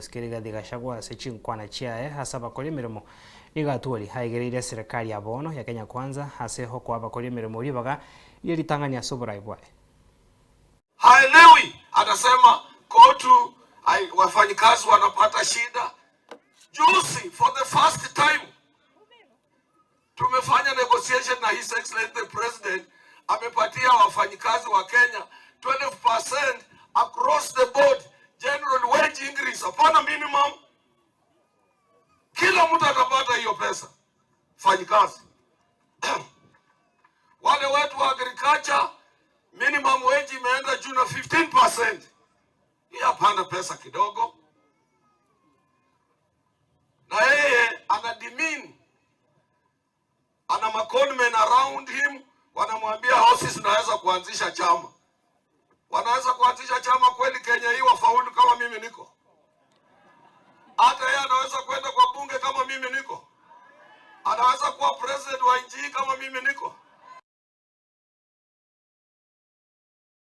Omosike Rigathi Gachagua ase chinkwana chiaye ase abakori emeremo nigo atwori aigereire eserekari ya bono ya Kenya Kwanza ase okoa abakori emeremo ribaga rie ritang'ani ase oborai bwaye. Haelewi, anasema COTU wafanyikazi wanapata shida. Juzi for the first time tumefanya negotiation na His Excellency the President, amepatia wafanyikazi wa Kenya 12% across the board general wage increase, hapana minimum. Kila mtu atapata hiyo pesa, fanyikazi. Wale wetu wa agriculture, minimum wage imeenda juu na 15%. Hii hapana pesa kidogo, na yeye ana demean, ana maconmen around him, wanamwambia hosi zinaweza kuanzisha chama. Wanaweza kuanzisha chama kweli Kenya hii wafaulu kama mimi niko? Hata yeye anaweza kwenda kwa bunge kama mimi niko? Anaweza kuwa president wa nchi hii kama mimi niko?